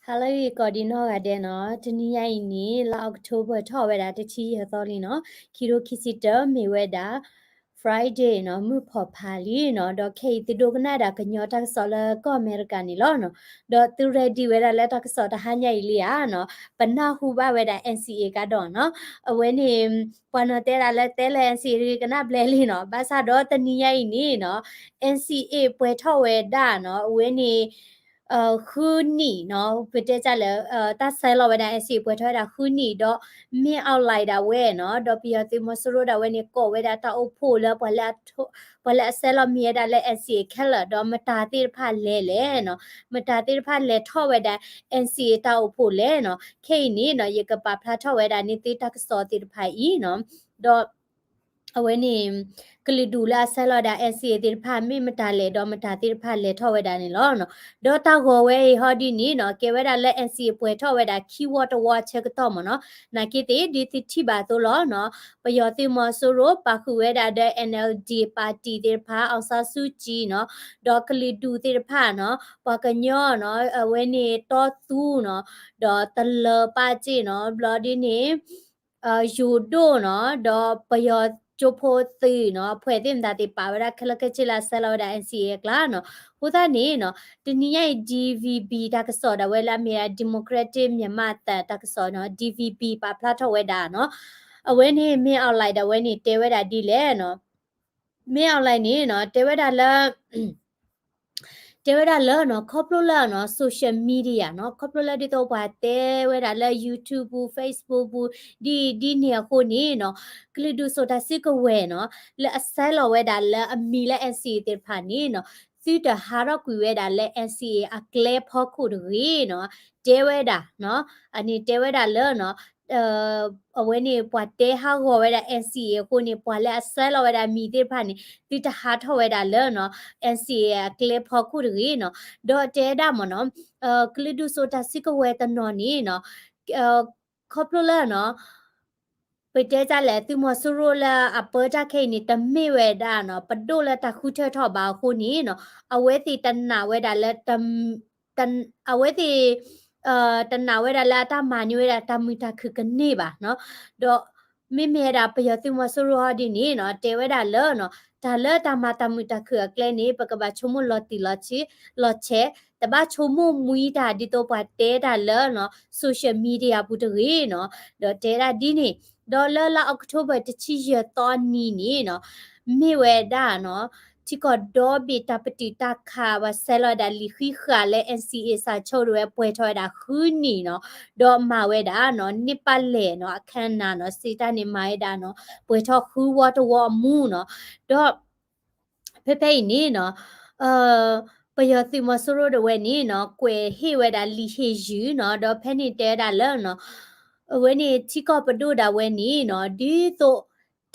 ဟါလၢအဂ့ၤကိးဒံနီၢ်ဂၤဒဲးနီၤ, တနံၤညါအံၤန့ၣ် လါ October ထီၣ်ဝဲဒၣ်တဆံယဲၢ်သီလံနီၤ, ခံထိခံဆံတၢ မ့ၢ်ဝဲဒၣ် Friday နီၤ, မုၢ်ဖီၣ်ဖးလံနီၤ, ဒီးခဲအံၤသုဒိကနၣ်ဒၣ်ကညီတၢ်ကစီၣ်လၢကီၢ်အမဲရကၤန့ၣ်လီၤနီၤ, ဒီးသု ready ဝဲဒၣ်လၢတၢ်ကစီၣ်တဟါညါအံၤလံဧါနီၤ, ပနၢ်ဟူဘၣ်ဝဲဒၣ် NCA ကဒီးနီၤ, အဝဲန့ၣ် ပှၤနီၤတဲဒၣ်လၢတဲလၢ NCA တဂ့ၤကနၣ်ဘျဲၣ်လံနီၤ, ဘၣ်ဆၣ်ဒီးတနံၤညါအံၤန့ၣ်နီၤ, NCA ပှဲၤထီၣ်ဝဲဒၣ်နီၤ, အဝဲန့ၣ် ဃုနံၣ်နီၤ, ပတဲတၢ်လၢ တၢ်ဆဲးလီၤဝဲဒၣ် NCA ပှဲၤထီၣ်ဝဲဒၣ်ဃုနံၣ်ဒီး မ့ၢ်အီၣ်လဲၣ်ဒၣ်ဝဲနီၤ, ဒီးပယီၤသုးမီၤစိရိၤဒၣ်ဝဲန့ၣ် ကိးဝဲဒၣ်တၢ်အိၣ်ဖှိၣ်လၢ ပှၤလၢအဆဲးလီၤမံၤဝဲဒၣ်လၢ NCA ခဲလၢာ် ဒီးမတၤသ့ၣ်တဖၣ်လဲၤလဲၣ်နီၤ, မတၤသ့ၣ်တဖၣ်လဲၤထီၣ်ဝဲဒၣ် NCA တၢ်အိၣ်ဖှိၣ်လဲၣ်နီၤ, ခဲအံၤန့ၣ်နီၤ, ယကပာ်ဖျါထီၣ်ဝဲဒၣ်န့ၣ်သုတၢ်ကစီၣ်သ့ၣ်တဖၣ်အံၤနီၤ, ဒီး အဝဲန့ၣ် ကလုာ်ဒူၣ်လၢအဆဲးလီၤဝဲဒၣ် NCA သ့ၣ်တဖၣ် မ့ၢ်မတၤလဲၣ်ဒီးမတၤသ့ၣ်တဖၣ်လဲၤထီၣ်ဝဲဒၣ်န့ၣ်လီၤ. ဒီးတၢ်ဂီၤဝဲအံၤဟီဒ်န့ၣ်နီၤ, ကဲဝဲဒၣ်လၢ NCA ပှဲၤထီၣ်ဝဲဒၣ်ခံဝီတဝီဆၢကတီၢ်မ့ၢ်နီၤ, နာ်က့သ့ၣ်ဒ်သုထံၣ်ဘၣ်အသိးလီၤနီၤ, ပယီၤသုးမီၤစိရိၤပာ်ဃုာ်ဝဲဒၣ်ဒီး NLD party သ့ၣ်တဖၣ် အောင်ဆန်းစုကြည်နီၤ, ဒီးကလုာ်ဒူၣ်သ့ၣ်တဖၣ်နီၤ, ပှၤကညီနီၤ, အဝဲန့ၣ်တီသူနီၤ, ဒီးတလၢၤပာ်စ့ၣ်နီၤ, ဘျီဒ်န့ၣ် ယိၤဒိၣ်နီၤ, ဒီးပယီၤကၠိဖိသုးနီၤ, အဖှဲးသ့ၣ်မတၤသ့ၣ်ပာ်ဝဲဒၣ်ခဲလၢာ်ခဲဆ့လၢအဆဲးလီၤဝဲဒၣ် NCA အကျါနီၤ, အဃိသတးန့ၣ်နီၤ, တနံၤညါအံၤ DVB တၢ်ကစီၣ်ဒၣ်ဝဲလၢအမ့ၢ်ဒၣ် Democratic Myanmar အသံတၢ်ကစီၣ်နီၤ, DVB ပာ်ဖျါထီၣ်ဝဲဒၣ်နီၤ, အဝဲန့ၣ် မ့ၢ်အီၣ်လဲၣ်ဒၣ်ဝဲန့ၣ် တဲဝဲဒၣ်ဒ်လဲၣ်နီၤ, မ့ၢ်အီၣ်လဲၣ်န့ၣ်နီၤ, တဲဝဲဒၣ်လၢ တဲဝဲဒၣ်လၢနီၤ, ခီဖျိလၢနီၤ social media နီၤ, ခီဖျိလၢဒ်သိးပှၤတဲဝဲဒၣ်လၢ YouTube ပူၤ Facebook ပူၤ ဒ်အံၤဒ်န့ၣ်အဃိန့ၣ်နီၤ, ကလုာ်ဒူၣ်စိာ်တၢ်စုကဝဲၤနီၤ, လၢအဆဲးလီၤဝဲဒၣ်လၢအမံၤလၢ NCA သ့ၣ်တဖၣ်န့ၣ်နီၤ, သုတဟးထီၣ်ကွံာ်ဝဲဒၣ်လၢ NCA အကျဲဖီခိၣ်တဂ့ၤနီၤ, တဲဝဲဒၣ်နီၤ, အန့ၣ်တဲဝဲဒၣ်လၢနီၤ အဝဲန့ၣ်ပှၤတဲဟးဂီၤဝဲဒၣ် NCA အဃိန့ၣ် ပှၤလၢအဆဲးလီၤဝဲဒၣ်မံၤသ့ၣ်တဖၣ်န့ၣ် သုတဟးထီၣ်ဝဲဒၣ်လၢနီၤ NCA အကျဲဖီခိၣ်တဂ့ၤနီၤ, ဒီးတဲဒၣ်မ့ၢ်နီၤ, ကလုာ်ဒူၣ်စိာ်တၢ်စုကဝဲၤတနီၤန့ၣ်နီၤ, ခီဖျိလၢနီၤ ပတဲတၢ်လဲၣ် သုးမီၤစိရိၤလၢအပၢတၢ်ခဲအံၤန့ၣ် တမ့ၢ်ဝဲဒၣ်နီၤ ပဒိၣ်လၢတၢ်ဃုထၢထီၣ်ဘၣ်အဃိန့ၣ်နီၤ, အဝဲသ့ၣ်တနာ်ဝဲဒၣ်လၢ အဝဲသ့ၣ် တနာ်ဝဲဒၣ်လၢအတၢ်မၤန့ၢ်ဝဲဒၣ်တၢ်မုာ်တၢ်ခုၣ်ကန့ၢ်ဘၣ်နီၤ, ဒီးမ့မ့ၢ်ဝဲဒၣ်ပယီၤသုးမီၤစိရိၤဟီဒ်န့ၣ်နီၤ တဲဝဲဒၣ်လၢနီၤ တၢ်လၢတၢ်မၤတၢ်မုာ်တၢ်ခုၣ်အကျဲန့ၣ် ပကဘၣ်ဆိကမိၣ်လီၤတံၢ်လီၤဆဲး လီၤဆဲး, တဘၣ်ဆိကမိၣ်မှံတၢ်ဒ်သိးပှၤတဲတၢ်လၢနီၤ social media ပူၤတဂ့ၤနီၤ, ဒီးတဲဒၣ်ဒ်န့ၣ်, ဒီးလၢလါ October တဆံယဲၢ်သီနံၤန့ၣ်နီၤ မ့ၢ်ဝဲဒၣ်နီၤ ထံကီၢ်ဒီဘ့ၣ်တၢ်ပတုာ်တၢ်ခး ပှၤဆဲးလီၤဝဲဒၣ်လံာ်ဃံးဃာ်လၢ NCA စးထီၣ်ဒၣ်ဝဲပှဲၤထီၣ်ဝဲဒၣ်ဃုနံၣ်နီၤ, ဒီးမၤဝဲဒၣ်နီၤ န့ၢ်ပၣ်လဲၣ်နီၤ အခမ်းအနာ်နီၤ စံးတၢ်န့ၣ်မၤဝဲဒၣ်နီၤ ပှဲၤထီၣ်ဃုဝီတဝီအမူနီၤ, ဒီး ဖဲဖဲအံၤန့ၣ်နီၤ ပယီၤသုးမီၤစိရိၤဒၣ်ဝဲန့ၣ်နီၤ ကွဲးဟ့ၣ်ဝဲဒၣ်လံာ်ဟ့ၣ်ယုၢ်နီၤ ဒီးဖဲန့ၣ်တဲဝဲဒၣ်လၢနီၤ အဝဲန့ၣ်ထံကီၢ်ပဒိၣ်ဒၣ်ဝဲန့ၣ်နီၤ ဒ်သိး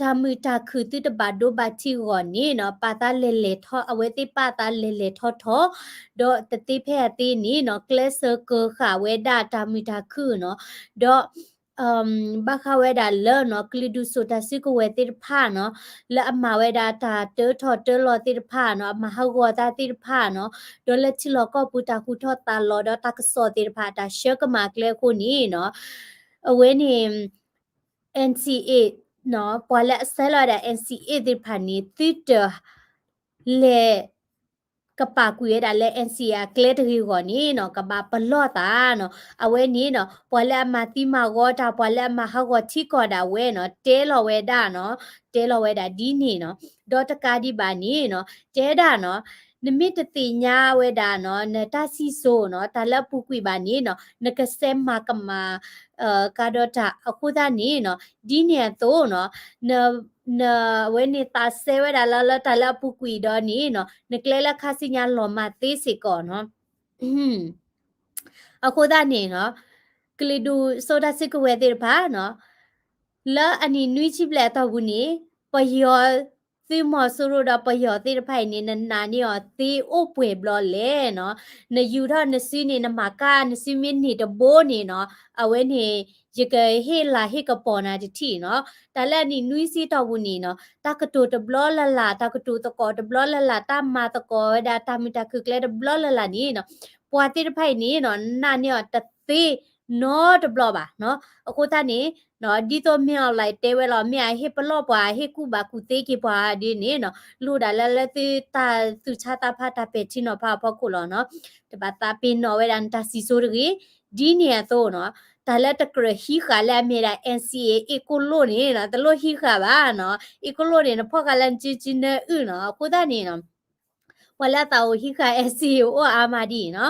တၢ်မုာ်တၢ်ခုၣ်သုတဘၣ်ဒိဘၣ်ထံးအဂီၢ်န့ၣ်နီၤ ပာ်သးလဲၤလဲၤထီၣ် အဝဲသ့ၣ်ပာ်သးလဲၤလဲၤထီၣ်ထီၣ်, ဒီးတသ့ဖဲအသ့န့ၣ်နီၤ ကျဲးစၢးကၢၤဃာ်ဝဲဒၣ်တၢ်မုာ်တၢ်ခုၣ်နီၤ, ဒီး ဘၣ်ဃးဝဲဒၣ်လၢနီၤ ကလုာ်ဒူၣ်စိာ်တၢ်စုကဝဲၤသ့ၣ်တဖၣ်နီၤ လၢအမၤဝဲဒၣ်တၢ်တၢထီၣ်တၢလီၤသ့ၣ်တဖၣ်နီၤ အမၤဟးဂီၤသးသ့ၣ်တဖၣ်နီၤ ဒီးလၢထံလီၢ်ကီၢ်ပူၤတၢ်ဃူထီၣ်သးလီၤဒီးတၢ်ကစီၣ်သ့ၣ်တဖၣ် တၢ်ဆၢကမၣ်အကျဲအဃိန့ၣ်နီၤ အဝဲန့ၣ် NCA နီၤ ပှၤလၢအဆဲးလီၤဝဲဒၣ် NCA သ့ၣ်တဖၣ်န့ၣ် သုတ လဲၤ ကပာ်ကွံာ်ဝဲဒၣ်လၢ NCA အကျဲတဂ့ၤအဂီၢ်န့ၣ်နီၤ ကဘၣ်ပလီၢ်သးနီၤ အဝဲန့ၣ်နီၤ ပှၤလၢအမၤသံမၤဂီၤတၢ် ပှၤလၢအမၤဟးဂီၤထံကီၢ်ဒၣ်ဝဲနီၤ တဲလီၤဝဲဒၣ်နီၤ တဲလီၤဝဲဒၣ်ဒ်န့ၣ်နီၤ ဒီးတကးဒံးဘၣ်န့ၣ်နီၤ တဲဒၣ်နီၤ နမ့ၢ်တသ့ၣ်ညါဝဲဒၣ်နီၤ နတၢ်စံၣ်စိၤနီၤ တၢ်လၢအပူၤကွံာ်ဘၣ်န့ၣ်နီၤ နကစဲးမၤကမၣ် ကဒီးတၢ်အဃိသတးန့ၣ်နီၤ ဒ်န့ၣ်အသိးနီၤ န နဝဲန့ၣ်သးစဲဝဲဒၣ်လၢ လၢတၢ်လၢအပူၤကွံာ်ဒီးန့ၣ်နီၤ နကျဲလၢခါဆူညါလီၤမၢ်သ့စ့ၢ်ကီးနီၤ အဃိသတးန့ၣ်နီၤ ကလုာ်ဒူၣ်စိာ်တၢ်စုကဝဲၤသ့ၣ်တဖၣ်နီၤ လၢအနံၣ်နွံဆံဘျဲၣ်အတီၢ်ပူၤန့ၣ် ပယီၤသုးမီၤစိရိၤဒီးပယီၤသ့ၣ်တဖၣ်အံၤန့ၣ် နနာ်န့ၢ်အီၤသ့အိၣ်ပှဲၤဘျီလဲၣ်နီၤ နယူၤထီၣ်နစုန့ၣ် နမၤကၢ်နစုမ့ၢ်န့ၢ်တဘိန့ၣ်နီၤ အဝဲန့ၣ် ယကဟ့ၣ်လၤဟ့ၣ်ကပီၤနၤတထံၣ်နီၤ တၢ်လၢအနံၣ်နွံဆံတီၢ်ပူၤန့ၣ်နီၤ တၢ်ကတိၤတဘျီလၢ်လၢ် တၢ်ကတိၤသကိးတဘျီလၢ်လၢ် တၢ်မၤသကိးဝဲဒၣ်တၢ်မုာ်တၢ်ခုၣ်ကျဲတဘျီလၢ်လၢ်န့ၣ်နီၤ ပှၤသ့ၣ်တဖၣ်အံၤန့ၣ်နီၤ နာ်န့ၢ်အီၤတသ့နီတဘျီဘၣ်နီၤ. အဃိသတးန့ၣ် ဒ်သိးမ့ၢ်အီၤလဲၣ်တဲဝဲလီၤ မ့ၢ်အဟ့ၣ်ပလီၢ်ပှၤ ဟ့ၣ်ကူၣ်ဘၣ်ကူၣ်သ့က့ၤပှၤဒ်န့ၣ်နီၤ လိၣ်ဒၣ်လၢလၢသုတၢ်သူၣ်ဆါသးဖးတၢ်ပဲာ်ထံနီၤဖးအဖီခိၣ်လီၤနီၤ. တဘၣ်သးပ့ၤနီၣ်ဝဲဒၣ်နတၢ်စံၣ်စိၤတဂ့ၤ ဒ်န့ၣ်အသိးနီၤ တၢ်လၢတကြၢးဟံးဃာ်လၢအမ့ၢ်ဒၣ် NCA အ့ၣ်ကိၣ်လိၣ်န့ၣ်နီၤ တလိၣ်ဟံးဃာ်ဘၣ်နီၤ. အ့ၣ်ကိၣ်လိၣ်န့ၣ် နဖီၣ်ဃာ်လၢနစုစုနၢအုၣ်နီၤ. အဃိသတးန့ၣ်နီၤ ပှၤလၢအသးအိၣ်ဟံးဃာ် NCA အိၣ်အါမးဒ်အံၤနီၤ.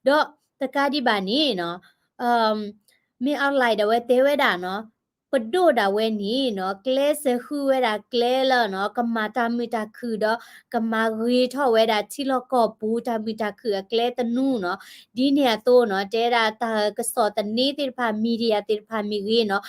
ဒီးတကးဒံးဘၣ်န့ၣ်နီၤ မ့ၢ်အီၤလဲၣ်ဒၣ်ဝဲတဲဝဲဒၣ်နီၤ ပဒိၣ်ဒၣ်ဝဲန့ၣ်နီၤ ကျဲးစၢးဃုဝဲဒၣ်ကျဲလၢနီၤ ကမၤတၢ်မုာ်တၢ်ခုၣ်ဒီး ကမၤဂ့ၤထီၣ်ဝဲဒၣ်ထံလီၢ်ကီၢ်ပူၤ တၢ်မုာ်တၢ်ခုၣ်အကျဲသနူနီၤ. ဒ်န့ၣ်အသိးနီၤ တဲဒၣ်တၢ်ကစီၣ်သန့သ့ၣ်တဖၣ် media သ့ၣ်တဖၣ်မ့ၢ်ဂ့ၤနီၤ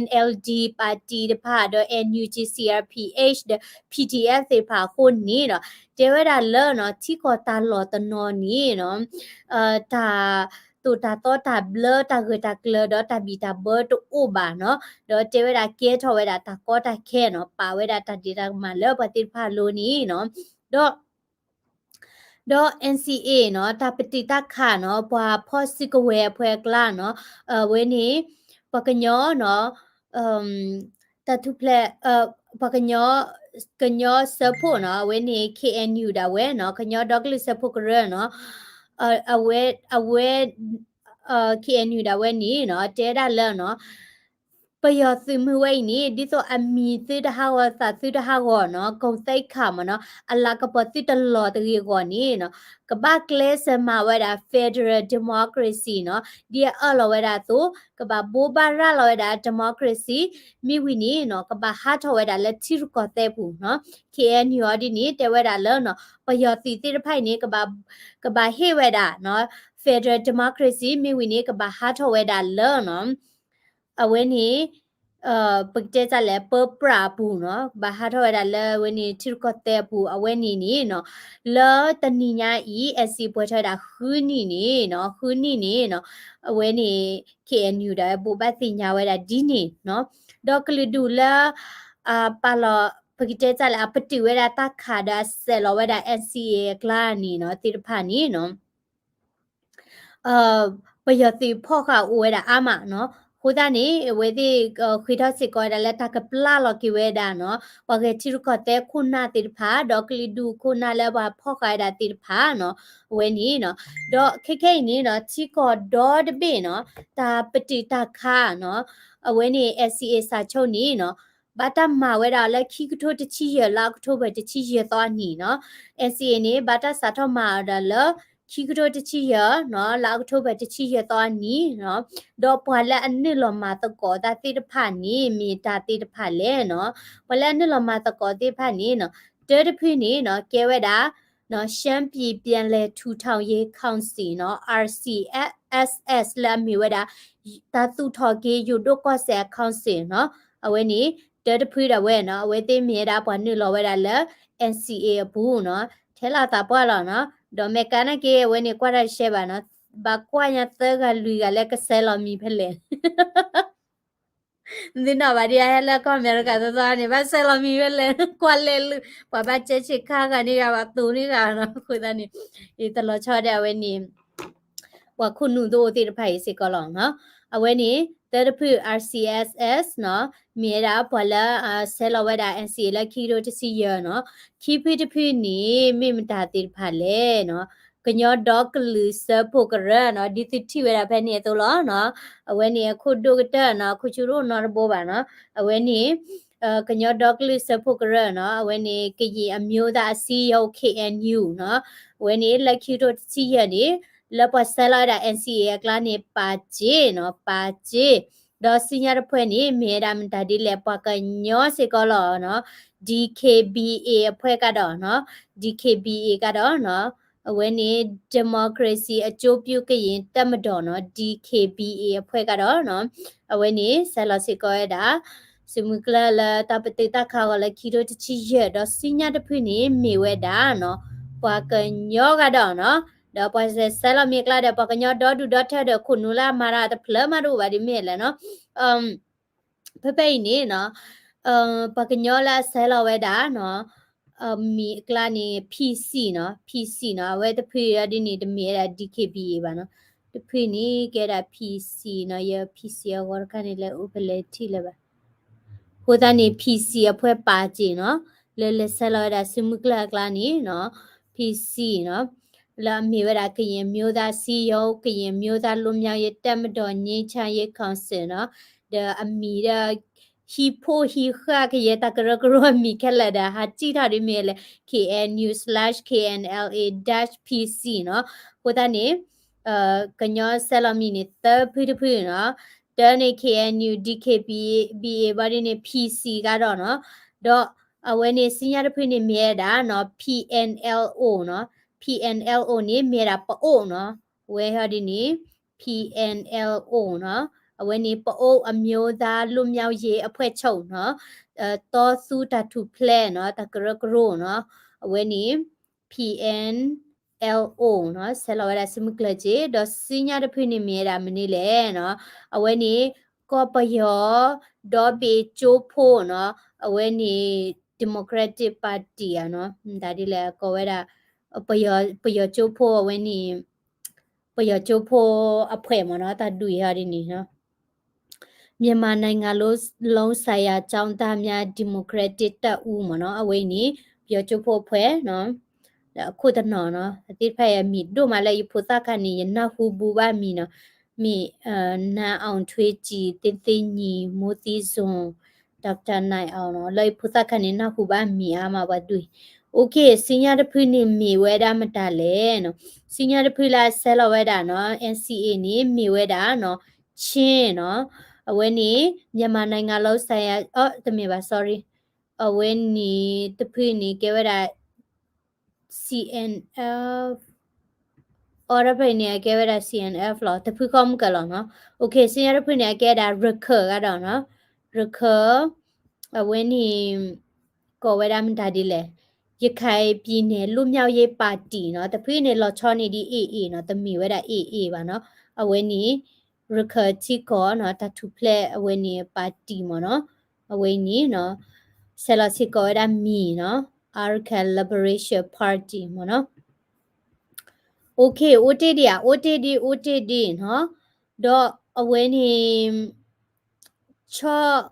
NLD ပၣ်တံၣ်တဖၣ်ဒီး NUG CRPH ဒီး PDF သ့ၣ်တဖၣ်အဃိန့ၣ်နီၤ တဲဝဲဒၣ်လၢနီၤ ထံကီၢ်တၢ်လီၢ်တနီၤန့ၣ်နီၤ တၢ်သိၣ်တၢ်သီတၢ်ဘျၢတၢ်ဂၢၢ်တၢ်ကျၢၤဒီးတၢ်ဘံၣ်တၢ်ဘၢတအိၣ်ဘၣ်နီၤ. ဒီးတဲဝဲဒၣ်ကဲထီၣ်ဝဲဒၣ်တၢ်ကီတၢ်ခဲနီၤ ပာ်ဝဲဒၣ်တၢ်ဒ့တၢ်ကမၣ်လၢပှၤသ့ၣ်တဖၣ်အလိၤန့ၣ်နီၤ. ဒီး ဒီး NCA နီၤ တၢ်ပတုာ်တၢ်ခးနီၤ ပှၤဖီၣ်စုကဝဲၤအဖှဲအကျါနီၤ အဝဲန့ၣ် ပှၤကညီနီၤ တၢ်ထူၣ်ဖျဲး ပှၤကညီ ကညီစၢဖှိၣ်နီၤ အဝဲန့ၣ် KNU ဒၣ်ဝဲနီၤ ကညီဒီကလုာ်စၢဖှိၣ်ကရၢနီၤ အဝဲ အဝဲ KNU ဒၣ်ဝဲန့ၣ်နီၤ တဲဒၣ်လၢနီၤ ပယီၤသုးမုၢ်ဝဲအံၤန့ၣ် ဒ်သိးအမံၤသုတဟးဂီၤသးသုတဟးဂီၤနီၤ ကိၣ်သဲခးမးနီၤ အလၤကပီၤသုတလီၤတဂ့ၤအဂီၢ်န့ၣ်နီၤ ကဘၣ်ကျဲးစၢးမၤဝဲဒၣ် federal democracy နီၤ ဒ်အအၢၣ်လီၤဝဲဒၣ်အသိး ကဘၣ်ဘိးဘၣ်ရၤလီၤဝဲဒၣ် democracy မ့ၢ်ဝံၤန့ၣ်နီၤ ကဘၣ်ဟးထီၣ်ဝဲဒၣ်လၢထံရူၢ်ကီၢ်သဲးပူၤနီၤ KNU အီၤဒ်န့ၣ် တဲဝဲဒၣ်လၢနီၤ ပယီၤသုးသ့ၣ်တဖၣ်အံၤန့ၣ် ကဘၣ် ကဘၣ်ဟ့ၣ်ဝဲဒၣ်နီၤ federal democracy မ့ၢ်ဝံၤန့ၣ် ကဘၣ်ဟးထီၣ်ဝဲဒၣ်လၢနီၤ အဝဲန့ၣ် ပကတဲတၢ်လဲၣ် ပပြးအပူၤနီၤ ကဘၣ်ဟးထီၣ်ဝဲဒၣ်လၢအဝဲန့ၣ် ထံရူၢ်ကီၢ်သဲးအပူၤ အဝဲန့ၣ်န့ၣ်နီၤ လၢတနံၤညါအံၤ NCA ပှဲၤထီၣ်ဝဲဒၣ်ဃုနံၣ်န့ၣ်နီၤ ဃုနံၣ်န့ၣ်နီၤ အဝဲန့ၣ် KNU ဒၣ်ဝဲဘိးဘၣ်သ့ၣ်ညါဝဲဒၣ်ဒ်န့ၣ်နီၤ ဒီးကလုာ်ဒူၣ်လၢ ပာ်လီၤ ပကတဲတၢ်လဲၣ် အပတုာ်ဝဲဒၣ်တၢ်ခးဒီးအစဲးလီၤဝဲဒၣ် NCA အကျါန့ၣ်နီၤ သ့ၣ်တဖၣ်န့ၣ်နီၤ ပယီၤသုးဖီၣ်ဃာ်အိၣ်ဝဲဒၣ်အါမးနီၤ အဃိသတးန့ၣ် အဝဲသ့ၣ်ဃ့ထီၣ်စ့ၢ်ကီးဝဲဒၣ်လၢတၢ်ကပျၢ်လီၤက့ၤဝဲဒၣ်နီၤ ပှၤဂဲၤထံရူၢ်ကီၢ်သဲးခိၣ်နၢ်သ့ၣ်တဖၣ် ဒီးကလုာ်ဒူၣ်ခိၣ်နၢ်လၢပှၤဖီၣ်ဃာ်ဝဲဒၣ်သ့ၣ်တဖၣ်နီၤ အဝဲန့ၣ်နီၤ ဒီးခဲခဲအံၤန့ၣ်နီၤ ထံကီၢ်ဒီတဘ့ၣ်နီၤ တၢ်ပတုာ်တၢ်ခးနီၤ အဝဲန့ၣ် NCA စာချုပ်န့ၣ်နီၤ ဘၣ်တၢ်မၤဝဲဒၣ်လၢခံကထိတဆံယဲၢ် လါအီးကထိဘၢၣ်တဆံယဲၢ်သီအနံၤနီၤ NCA န့ၣ် ဘၣ်တၢ်စးထီၣ်မၤအီၤဒီးလၢ ခံကထိတဆံယဲၢ်နီၤ လါအီးကထိဘၢၣ်တဆံယဲၢ်သီအနံၤနီၤ ဒီးပှၤလၢအနုာ်လီၤမၤသကိးတၢ်သ့ၣ်တဖၣ်န့ၣ် မ့ၢ်တၢ်သ့ၣ်တဖၣ်လဲၣ်နီၤ ပှၤလၢအနုာ်လီၤမၤသကိးသ့ၣ်တဖၣ်န့ၣ်နီၤ တၢတဖုန့ၣ်နီၤ ကဲဝဲဒၣ် ရှမ်းပြည်ပြန်လည်ထူထောင်ရေးကောင်စီနီၤ RCSS လၢအမ့ၢ်ဝဲဒၣ် တၢ်သူၣ်ထီၣ်က့ၤယိၤဒိၣ်ကီၢ်စဲၣ်အ council နီၤ အဝဲန့ၣ် တၢတဖုဒၣ်ဝဲနီၤ အဝဲသ့ၣ်မ့ၢ်ဝဲဒၣ်ပှၤနုာ်လီၤဝဲဒၣ်လၢ NCA အပူၤနီၤ ထဲလီၤသးပှၢ်လီၤနီၤ ဒီးမဲာ်ကါနာ်က့ အဝဲန့ၣ်ကွၢ်တၢ်ရှဲဘၣ်နီၤ ဘၣ်ကွၢ်ညါသၢဂၤလွံၢ်ဂၤလၢကဆဲးလီၤမံၤဖဲလဲၣ် သုနီၣ်ဘၣ်ဒ်အဟဲလၢကီၢ်အမဲရကၤသီသီန့ၣ် ဘၣ်ဆဲးလီၤမံၤဖဲလဲၣ် ကွၢ်လဲၤလုၢ် ပှၤဘၣ်ကဲဆ့းခါဂၤန့ၢ်ဂၤ ဘၣ်သိးန့ၢ်ဂၤနီၤ အဃိသတးန့ၣ် ယတလီၤဆီဒၣ်ဝဲန့ၣ် ပှၤခိၣ်နူာ်တအိၣ်သ့ၣ်တဖၣ်အံၤစ့ၢ်ကီးလီၤနီၤ အဝဲန့ၣ် တၢတဖု RCSS နီၤ မ့ၢ်ဝဲဒၣ်ပှၤလၢ ဆဲးလီၤဝဲဒၣ် NCA လၢခံကထိတဆံယဲၢ်နီၤ ခံဖုတဖုန့ၣ် မ့ၢ်မတၤသ့ၣ်တဖၣ်လဲၣ်နီၤ ကညီဒီကလုာ်စၢဖှိၣ်ကရၢနီၤ ဒ်သုထံၣ်ဝဲဒၣ်ဖဲန့ၣ်အသိးလီၤနီၤ အဝဲန့ၣ်အခိၣ်ဒိၣ်ကတၢၢ်နီၤ ခိၣ်ဆူၣ်တအိၣ်နီတဘိဘၣ်နီၤ အဝဲန့ၣ် ကညီဒီကလုာ်စၢဖှိၣ်ကရၢနီၤ အဝဲန့ၣ် ကရင်အမျိုးသားအစည်းအရုံး KNU နီၤ အဝဲန့ၣ် လၢခံကထိတဆံယဲၢ်န့ၣ် လၢပှၤဆဲးလီၤဝဲဒၣ် NCA အကျါန့ၣ် ပာ်စ့နီၤ ပာ်စ့ ဒီးဆူညါတဖုန့ၣ် မ့ၢ်ဝဲဒၣ်မတၤဒ်လဲၣ် ပှၤကညီစ့ၢ်ကီးလီၤနီၤ DKBA အဖှဲကဒီးနီၤ DKBA ကဒီးနီၤ အဝဲန့ၣ် ဒီမိုကရေစီအကျိုးပြုကရင်တပ်မတော်နီၤ DKBA အဖှဲကဒီးနီၤ အဝဲန့ၣ် ဆဲးလီၤစ့ၢ်ကီးဝဲဒၣ် စုမုၢ်ကျၢၢ်လၢတၢ်ပတုာ်တၢ်ခးအဂီၢ်လၢခံကထိတဆံယဲၢ် ဒီးဆူညါတဖုန့ၣ် မ့ၢ်ဝဲဒၣ်နီၤ ပှၤကညီကဒီးနီၤ ဒီးပှၤဆဲးလီၤမ့ၢ်အကျါဒီး ပှၤကညီဒီဒူၣ်ဒီထၢဒီးခိၣ်နူာ်လၢအမၤတၢ်တဖျၢၣ်မးတအိၣ်ဘၣ်ဒ်မ့ၢ်လဲၣ်နီၤ ဖဲဖဲအံၤန့ၣ်နီၤ ပှၤကညီလၢအဆဲးလီၤဝဲဒၣ်နီၤ အမံၤအကျါန့ၣ် PC နီၤ, PC နီၤ, အဝဲတဖုအံၤဒ်န့ၣ် တမ့ၢ်ဝဲဒၣ် DKBA ဘၣ်နီၤ, တဖုန့ၣ်ကဲဒၣ် PC နီၤ, ယ PC အဂီၢ်တခါန့ၣ်လဲၤအိၣ်ဖဲလဲၣ်ထံၣ်လၢၤဘၣ်. အဃိသတးန့ၣ် PC အဖှဲပာ်စ့ၢ်နီၤ, လၢလဲၤဆဲးလီၤဝဲဒၣ်စုမုၢ်ကျၢၢ်အကျါန့ၣ်နီၤ, PC နီၤ, လၢအမ့ၢ်ဝဲဒၣ် ကရင်မျိုးသားစည်းရုံး, ကရင်မျိုးသားလွတ်မြောက်ရေးတပ်မတော် ငြိမ်းချမ်းရေးကောင်စီ နီၤ, ဒီးအမံၤဒီး ဟံးဖိဟံးဃာ်ကယဲၢ်တၢ်ကရၢကရိအမံၤခဲလၢာ်ဒီး ဟးစံၣ်ထီၣ်ဒ်မ့ၢ်လဲၣ် KNU slash KNLA dash PC နီၤ. အဃိသတးန့ၣ် ကညီဆဲးလီၤမံၤန့ၣ် သၢဖုတဖုနီၤ, တၢန့ၣ် KNU DKBA ဘၣ်ဒ်န့ၣ် PC ကဒီးနီၤ, ဒီးအဝဲန့ၣ် စံညါတဖုန့ၣ်မ့ၢ်ဝဲဒၣ်နီၤ PNLO နီၤ, PNLO န့ၣ် မ့ၢ်ဝဲဒၣ်ပအိၣ်နီၤ, အဝဲဟီဒ်န့ၣ် PNLO နီၤ, အဝဲန့ၣ် ပအိၣ်အမျိုးသားလွတ်မြောက်ရေးအဖွဲ့ချုပ် နီၤ, တီသူတၢ်ထူၣ်ဖျဲးနီၤ တၢ်ကရၢကရိနီၤ, အဝဲန့ၣ် PNLO နီၤ, ဆဲးလီၤဝဲဒၣ်စုမုၢ်ကျၢၢ်စ့ၢ်, ဒီးစံညါတဖုန့ၣ်မ့ၢ်ဝဲဒၣ်မနုၤလဲၣ်နီၤ, အဝဲန့ၣ် ကီၢ်ပယီၤ ဒီဘ့ၣ်ကၠိဖိနီၤ, အဝဲန့ၣ် Democratic Party ဧါနီၤ, မတၤဒ်လဲၣ်ကိးဝဲဒၣ် ပယီၤကၠိဖိ အဝဲန့ၣ် ပယီၤကၠိဖိအဖွဲ့မ့ၢ်နီၤ, တၢ်ဒုးယၤဒ်န့ၣ်နီၤ, မြန်မာနိုင်ငံလုံးဆိုင်ရာကျောင်းသားများဒီမိုကရက်တစ်တပ်ဦး မ့ၢ်နီၤ, အဝဲအံၤန့ၣ် ပယီၤကၠိဖိအဖွဲ့နီၤ, ဒီးအခိၣ်တနီၤနီၤ, အသ့ၣ်တဖၣ်အံၤအမံၤဒိၣ်မးလၢယဖိသၣ်ခါန့ၣ် ယနၢ်ဟူဘူးဘၣ်မံၤနီၤ, မ့ၢ် နန်းအောင်ထွေးကြည်, သင်းသင်းညီ, မိုးသီးစွန်, ဒေါက်တာနိုင်အောင် နီၤ, လၢယဖိသၣ်ခါန့ၣ် နၢ်ဟူဘၣ်မံၤအါမးပှၤဒုး, OK, စံညါတဖုန့ၣ်မ့ၢ်ဝဲဒၣ်မတၤလဲၣ်နီၤ, စံညါတဖုလၢအဆဲးလီၤဝဲဒၣ်နီၤ NCA န့ၣ် မ့ၢ်ဝဲဒၣ်နီၤ ချင်းနီၤ, အဝဲန့ၣ် မြန်မာနိုင်ငံလုံးဆိုင်ရာ အ တမ့ၢ်ဘၣ် sorry, အဝဲန့ၣ်တဖုန့ၣ်ကဲဝဲဒၣ် CNF, အီၤတဖုန့ၣ် အကဲဝဲဒၣ် CNF လီၤ, တဖုဃီမုၢ်ကလီၤနီၤ, OK, စံညါတဖုန့ၣ် အကဲဝဲဒၣ် ရခိုင် ကဒီးနီၤ, ရခိုင် အဝဲန့ၣ် ကိးဝဲဒၣ်မတၤဒ်လဲၣ်, ရခိုင်ပြည်နယ်လွတ်မြောက်ရေးပါတီ နီၤ, တဖုန့ၣ်လီၤဆီန့ၣ်ဒ် AA နီၤ, တမ့ၢ်ဝဲဒၣ် AA ဘၣ်နီၤ, အဝဲန့ၣ် ရခိုင်ထံကီၢ်နီၤ တၢ်ထူၣ်ဖျဲးအဝဲန့ၣ် ပါတီ မ့ၢ်နီၤ, အဝဲန့ၣ်နီၤ ဆဲးလီၤစ့ၢ်ကီးဝဲဒၣ်မံၤနီၤ Arakan Liberation Party မ့ၢ်နီၤ, OK, အိၣ်တ့ၢ်ဒံးဧါ, အိၣ်တ့ၢ်ဒံး, အိၣ်တ့ၢ်ဒံးနီၤ, ဒီးအဝဲန့ၣ် ဆီၣ်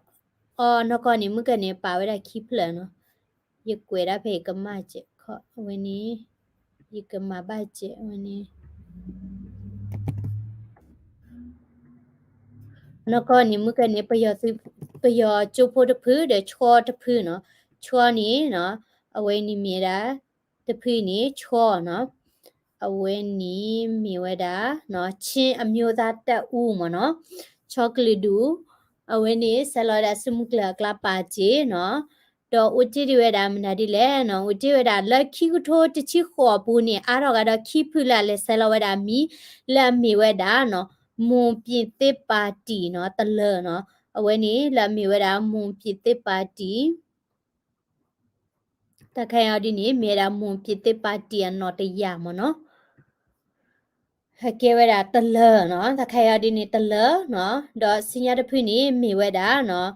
အီၤနီၢ်ကီၢ်န့ၣ် မုၢ်ကန့ၣ် ပာ်ဝဲဒၣ်ခံဖျၢၣ်နီၤ, ယကွဲးဒၣ်ဖဲယကမၣ်စဲးခီ အဝဲန့ၣ် ယကမၤဘၣ်စဲးဝဲန့ၣ် နီၢ်ကီၢ်န့ၣ် မုၢ်ကန့ၣ် ပယီၤကၠိဖိတဖုဒီး ဆီတဖုနီၤ, ဆီန့ၣ်နီၤ အဝဲန့ၣ်မ့ၢ်ဝဲဒၣ် တဖုန့ၣ် ဆီနီၤ, အဝဲန့ၣ်မ့ၢ်ဝဲဒၣ် ချင်းအမျိုးသားတပ်ဦး မ့ၢ်နီၤ, ဆီကလုာ်ဒူၣ် အဝဲန့ၣ် ဆဲးလီၤဝဲဒၣ်စုမုၢ်ကျၢၢ်အကျါပာ်စ့ၢ်နီၤ, ဒီးအိၣ်တ့ၢ်ဒံးဝဲဒၣ်မနုၤဒ်လဲၣ်နီၤ, အိၣ်တ့ၢ်ဝဲဒၣ်လၢခံကထိတဆံဃိးအပူၤန့ၣ် အါထီၣ်ကဒီးခံဖုလၢအလဲၤဆဲးလီၤဝဲဒၣ်မံၤ လၢအမ့ၢ်ဝဲဒၣ်နီၤ မွန်ပြည်သစ်ပါတီ နီၤ တလၢၤနီၤ, အဝဲန့ၣ်လၢအမ့ၢ်ဝဲဒၣ် မွန်ပြည်သစ်ပါတီ တၢ်ခါအံၤဒ်န့ၣ် မ့ၢ်ဝဲဒၣ် မွန်ပြည်သစ်ပါတီ အနီၣ်တယၢ်မ့ၢ်နီၤ, ဟဲကဲဝဲဒၣ်တလၢၤနီၤ, တၢ်ခါအံၤဒ်န့ၣ်တလၢၤနီၤ, ဒီးစံညါတဖုန့ၣ် မ့ၢ်ဝဲဒၣ်နီၤ,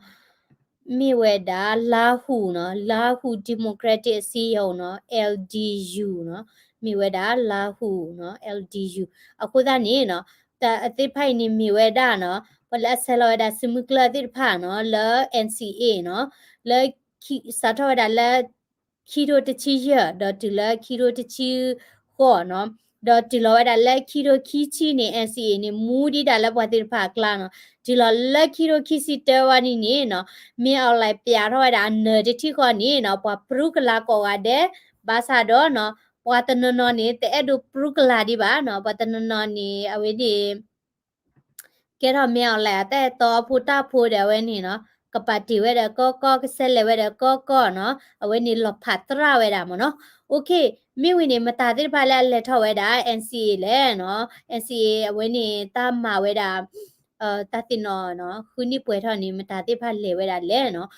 မ့ၢ်ဝဲဒၣ် လၢဟူနီၤ, လၢဟူ democratic စည်းရုံးနီၤ, LDU နီၤ, မ့ၢ်ဝဲဒၣ် လၢဟူနီၤ, LDU အဃိသတးန့ၣ်နီၤ, တၢ်အသ့ၣ်တဖၣ်အံၤန့ၣ်မ့ၢ်ဝဲဒၣ်နီၤ, ပှၤလၢအဆဲးလီၤဝဲဒၣ်စုမုၢ်ကျၢၢ်သ့ၣ်တဖၣ်နီၤ, လၢ NCA နီၤ, လၢ စးထီၣ်ဝဲဒၣ်လၢ ခံထိတဆံယဲၢ် ဒီးတုၤလၢခံထိတဆံဃိးနီၤ, ဒီးတုၤလီၤဝဲဒၣ်လၢခံထိခံဆံန့ၣ် NCA န့ၣ် မူဒံးဒၣ်လၢပှၤသ့ၣ်တဖၣ်အကျါနီၤ, တုၤလီၤလၢခံထိခံဆံတၢဝဲန့ၣ်န့ၣ်နီၤ, မ့ၢ်အီၤလဲၣ်ပျးထီၣ်ဝဲဒၣ်အနၢၤတထံၣ်ဃီန့ၣ်နီၤ, ပှၤပြူကလာ်ကိးဂၤဒဲး, ဘၣ်ဆၣ်ဒီးနီၤ, ပှၤတနီၤနီၤန့ၣ် တအဲၣ်ဒိးပြူကလာ်ဒံးဘၣ်နီၤ, ပှၤတနီၤနီၤန့ၣ် အဝဲန့ၣ် ကဲထီၣ်မ့ၢ်အီၤလဲၣ် အတၢ်အဲၣ်တီအဖိတၢ်ဖိဒီးအဝဲန့ၣ်နီၤ, ကပာ်တ့ၢ်ဝဲဒီးကီၢ်ကီၢ် ကဆဲးလဲၤဝဲဒီးကီၢ်ကီၢ်နီၤ, အဝဲန့ၣ်လီၤဖးသရၣ်ဝဲဒၣ်မ့ၢ်နီၤ. OK, မ့ၢ်ဝံၤန့ၣ် မတၤသ့ၣ်တဖၣ်လၢအလဲၤထီၣ်ဝဲဒၣ် NCA လဲၣ်နီၤ, NCA အဝဲန့ၣ် တၢ်မၤဝဲဒၣ် တၢ်သ့ၣ်နီၣ်နီၤ, ဃုနံၣ်ပှဲၤထီၣ်န့ၣ် မတၤသ့ၣ်တဖၣ်လဲၤဝဲဒၣ်လဲၣ်နီၤ.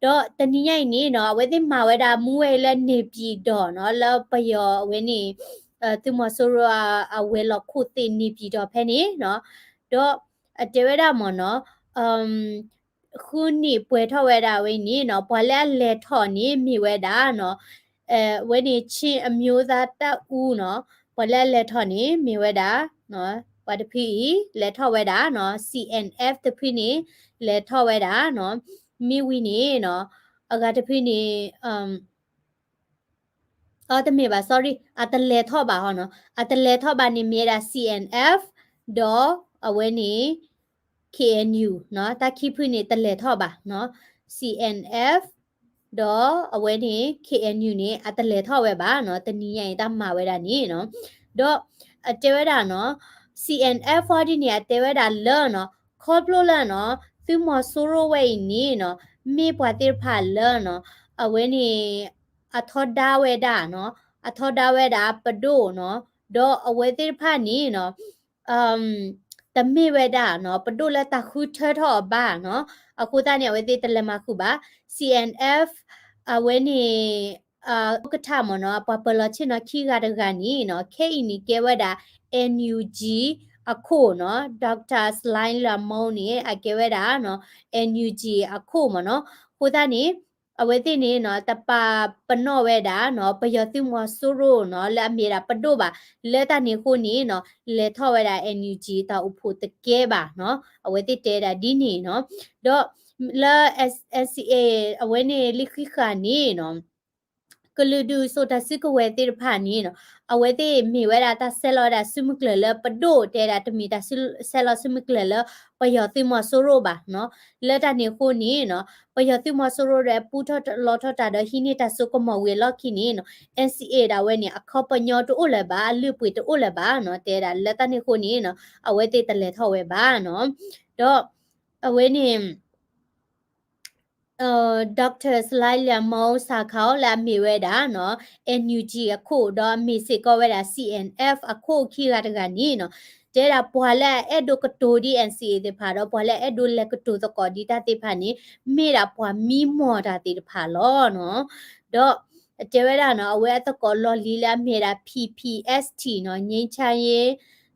ဒီးတနံၤညါအံၤန့ၣ်နီၤ, အဝဲသ့ၣ်မၤဝဲဒၣ်မူဝဲအံၤလၢ နေပြည်တော် နီၤ, လၢပယီၤအဝဲန့ၣ် သုးမီၤစိရိၤ အဝဲၤလီၢ်ခိၣ်သ့ၣ် နေပြည်တော် ဖဲန့ၣ်နီၤ, ဒီးအတဲဝဲဒၣ်မ့ၢ်နီၤ, ဃုနံၣ်ပှဲၤထီၣ်ဝဲဒၣ်ဝဲန့ၣ်နီၤ, ပှၤလၢအလဲၤထီၣ်န့ၣ်မ့ၢ်ဝဲဒၣ်နီၤ, အဝဲန့ၣ် ချင်းအမျိုးသားတပ်ဦးနီၤ, ပှၤလၢအလဲၤထီၣ်န့ၣ် မ့ၢ်ဝဲဒၣ် ပှၤတဖုအံၤ လဲၤထီၣ်ဝဲဒၣ်နီၤ, C N F တဖုန့ၣ် လဲၤထီၣ်ဝဲဒၣ်နီၤ, မ့ၢ်ဝံၤန့ၣ်နီၤ, အဂၤတဖုန့ၣ် အတမ့ၢ်ဘၣ် sorry အတလဲၤထီၣ်ဘၣ်ဟီနီၤ, အတလဲၤထီၣ်ဘၣ်န့ၣ်မ့ၢ်ဝဲဒၣ် C N F ဒီးအဝဲန့ၣ် K N U နီၤ, တၢ်ခံဖုန့ၣ်တလဲၤထီၣ်ဘၣ်နီၤ, C N F ဒီးအဝဲန့ၣ် K N U န့ၣ် အတလဲၤထီၣ်ဝဲဘၣ်နီၤ, တနံၤညါအံၤတၢ်မၤဝဲဒၣ်န့ၣ်နီၤ, ဒီးအတဲဝဲဒၣ်နီၤ, C N F အီၤဒ်န့ၣ် အတဲဝဲဒၣ်လၢနီၤ, ခီဖျိလၢနီၤ, သုးမီၤစိရိၤဝဲအံၤန့ၣ်နီၤ, မ့ၢ်ပှၤသ့ၣ်တဖၣ်လၢနီၤ, အဝဲန့ၣ် အထီဒါဝဲဒၣ်နီၤ, အထီဒါဝဲဒၣ်ပဒိၣ်နီၤ, ဒီးအဝဲသ့ၣ်တဖၣ်န့ၣ်နီၤ တမ့ၢ်ဝဲဒၣ်နီၤ ပဒိၣ်လၢတၢ်ဃုထၢထီၣ်အီၤဘၣ်နီၤ, အဃိသတးန့ၣ် အဝဲသ့ၣ်တလဲၤမၤဃုာ်ဘၣ်, C N F အဝဲန့ၣ် ဥက္ကဋ္ဌမ့ၢ်နီၤ ပှၤပၢၤလီၤဆ့ၣ်နီၤခံဂၤတဂၤန့ၣ်နီၤ ခဲအံၤန့ၣ်ကဲဝဲဒၣ် N U G အခိၣ်နီၤ, Doctor Salai Lamou န့ၣ် အကဲဝဲဒၣ်နီၤ N U G အခိၣ်မ့ၢ်နီၤ, အဃိသတးန့ၣ် အဝဲသ့ၣ်န့ၣ်နီၤ တပာ်ပနီၣ်ဝဲဒၣ်နီၤ ပယီၤသုးမီၤစိရိၤနီၤ လၢအမ့ၢ်ဒၣ်ပဒိၣ်ဘၣ်, လၢတၢ်န့ၣ်အဃိန့ၣ်နီၤ လဲၤထီၣ်ဝဲဒၣ် N U G တၢ်အိၣ်ဖှိၣ်တကဲဘၣ်နီၤ, အဝဲသ့ၣ်တဲဒၣ်ဒ်န့ၣ်နီၤ, ဒီးလၢ N C A အဝဲန့ၣ်လံဃံဃာ်န့ၣ်နီၤ ကလုာ်ဒူၣ်စိာ်တၢ်စုကဝဲၤသ့ၣ်တဖၣ်န့ၣ်နီၤ အဝဲသ့ၣ်မ့ၢ်ဝဲဒၣ်တၢ်ဆဲးလီၤဝဲဒၣ်စုမုၢ်ကျၢၤလၢပဒိၣ် တဲဒၣ်တမ့ၢ်တၢ်ဆဲးလီၤစုမုၢ်ကျၢၤလၢ ပယီၤသုးမီၤစိရိၤဘၣ်နီၤ, လၢတၢ်န့ၣ်အဃိန့ၣ်နီၤ ပယီၤသုးမီၤစိရိၤဒီးပူထီၣ်လီထီၣ်တၢ်ဒီးဟံးန့ၢ်တၢ်စိကမီၤဝံၤအလီၢ်ခံန့ၣ်နီၤ N C A ဒၣ်ဝဲန့ၣ် အခီပညီတအိၣ်လၢၤဘၣ် အလုၢ်အပှ့ၤတအိၣ်လၢၤဘၣ်နီၤ တဲဒၣ်လၢတၢ်န့ၣ်အဃိန့ၣ်နီၤ အဝဲသ့ၣ်တလဲၤထီၣ်ဝဲဘၣ်နီၤ, ဒီးအဝဲန့ၣ် Doctor Salai Lamou Sakau လၢအမ့ၢ်ဝဲဒၣ်နီၤ N U G အခိၣ် ဒီးအမ့ၢ်စ့ၢ်ကီးဝဲဒၣ် C N F အခိၣ်ခံဂၤတဂၤန့ၣ်နီၤ တဲဒၣ်ပှၤလၢအအဲၣ်ဒိးကတိၤဒ် N C A သ့ၣ်တဖၣ် ဒီးပှၤလၢအအဲၣ်ဒိးလဲၤကတိၤသကိးဒ်တၢ်သ့ၣ်တဖၣ်န့ၣ် မ့ၢ်ဒၣ်ပှၤမံမီၢ်တၢ်သ့ၣ်တဖၣ်လီၤနီၤ, ဒီးတဲဝဲဒၣ်နီၤ အဝဲအသကိးလီၢ်လံၤလၢအမ့ၢ်ဒၣ် P P S T နီၤ ငြိမ်းချမ်းရေး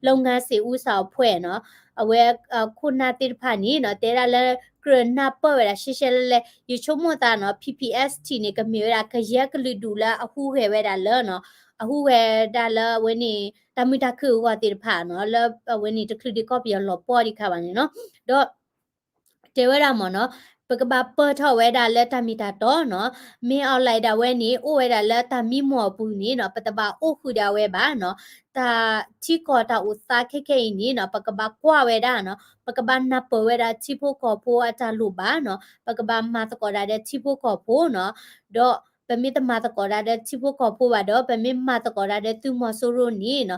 လုပ်ငန်းစဉ်ဦးဆောင်အဖွဲ့နီၤ အဝဲအခိၣ်နၢ်သ့ၣ်တဖၣ်န့ၣ်နီၤ တဲဒၣ်လၢကြၢးနၢ်ပၢၢ်ဝဲဒၣ်ရှဲရှဲလဲၣ်လဲၣ် ယဆိကမိၣ်သးနီၤ P P S T န့ၣ် ကမ့ၢ်ဝဲဒၣ်ကယဲၢ်ကလုာ်ဒူၣ်လၢအဟူးဂဲၤဝဲဒၣ်လၢနီၤ အဟူးဂဲၤဒၣ်လၢအဝဲန့ၣ် တၢ်မုာ်တၢ်ခုၣ်အဂီၢ်သ့ၣ်တဖၣ်နီၤ လၢအဝဲန့ၣ်တချုးဒံးကီၢ်ပယီၤလီၤပှီၢ်ဒံးခါဘၣ်န့ၣ်နီၤ ဒီး တဲဝဲဒၣ်မ့ၢ်နီၤ ပကဘၣ်ပၢၢ်ထီၣ်ဝဲဒၣ်လၢတၢ်မ့ၢ်တၢ်တီနီၤ မ့ၢ်အီၤလဲၣ်ဒၣ်ဝဲန့ၣ် အိၣ်ဝဲဒၣ်လၢတၢ်မံမီၢ်အပူၤန့ၣ်နီၤ ပတဘၣ်အိၣ်ဃုာ်ဒၣ်ဝဲဘၣ်နီၤ တၢ်ထံကီၢ်တၢ်အိၣ်သးခဲခဲအံၤန့ၣ်နီၤ ပကဘၣ်ကွၢ်ဝဲဒၣ်နီၤ ပကဘၣ်နၢ်ပၢၢ်ဝဲဒၣ်ထံဖိကီၢ်ဖိအတၢ်လိၣ်ဘၣ်နီၤ ပကဘၣ်မၤသကိးဒၣ်ဒီးထံဖိကီၢ်ဖိနီၤ ဒီးပမ့ၢ်တမၤသကိးဒၣ်ဒီးထံဖိကီၢ်ဖိဘၣ်ဒီး ပမ့ၢ်မၤသကိးဒၣ်ဒီးသုးမီၤစိရိၤန့ၣ်နီၤ